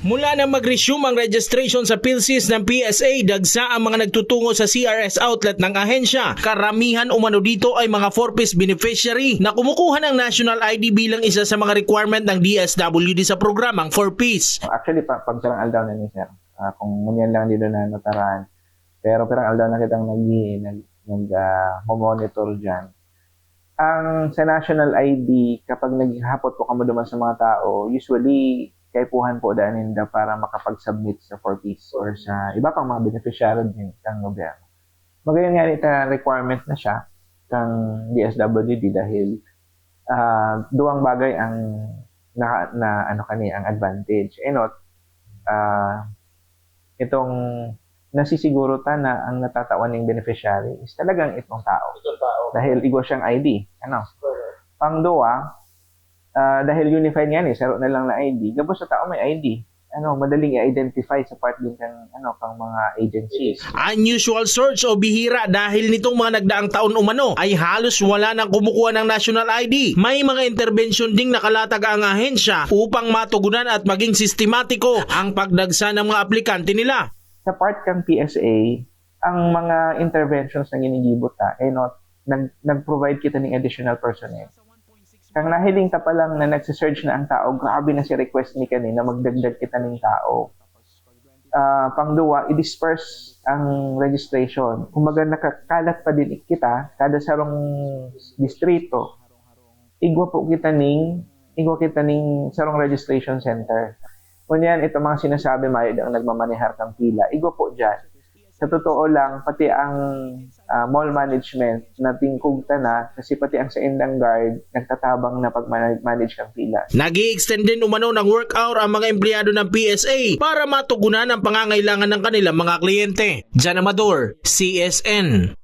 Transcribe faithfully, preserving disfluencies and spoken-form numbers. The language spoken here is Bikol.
Mula na mag-resume ang registration sa PhilSys ng P S A, dagsa ang mga nagtutungo sa C R S outlet ng ahensya. Karamihan umano dito ay mga four Ps beneficiary na kumukuha ng national I D bilang isa sa mga requirement ng D S W D sa programang four Ps. Actually, pa, pag pirang aldaw na ni sir, uh, kung ngunyan lang dito na notaran, pero pirang aldaw na kitang nag, nag, nag uh, monitor dyan. Ang sa national I D, kapag naghihapot po kamo duman sa mga tao, usually, kaipuhan po daan ninda para makapag-submit sa four Ps or sa iba pang mga beneficiary din ng gobyerno. Magayon nga ita requirement na siya kang D S W D dahil uh, duwang bagay ang na, na ano kani ang advantage. Enot, uh, itong nasisiguro ta na ang natatawan ng beneficiary is talagang itong tao. Itong tao. Dahil igwa siyang I D. Ano? Pangduwa, uh, dahil unified nga ni, saro na lang na I D, gabos sa tao may I D. Ano, madaling i-identify sa part din kang ano kang mga agencies. Unusual search o bihira dahil nitong mga nagdaang taon umano ay halos wala nang kumukuha ng national I D. May mga interbensyon ding nakalatag ang ahensya upang matugunan at maging sistematiko ang pagdagsa ng mga aplikante nila. Sa part kang P S A, ang mga interventions na ginigibo ta, eh, no, nag, nag-provide kita ng additional personnel. Kang nahiling ta pa lang na nagsisearch na ang tao, grabe na si request ni kani na magdagdag kita ng tao. Uh, pangduwa, i-disperse ang registration. Kumbaga, nakakalat pa din kita kada sarong distrito. Igwa po kita ning, igwa kita ning sarong registration center. Ngunyan, itong mga sinasabi, mayod ang nagmamanehar kang pila. Igwa po dyan. Sa totoo lang, pati ang uh, mall management, natingkog ta na kasi pati ang saindang guard nagtatabang na pag-manage kang pila. Nag-i-extend din umano ng work hour ang mga empleyado ng P S A para matugunan ang pangangailangan ng kanilang mga kliyente. Jan Amador, C S N.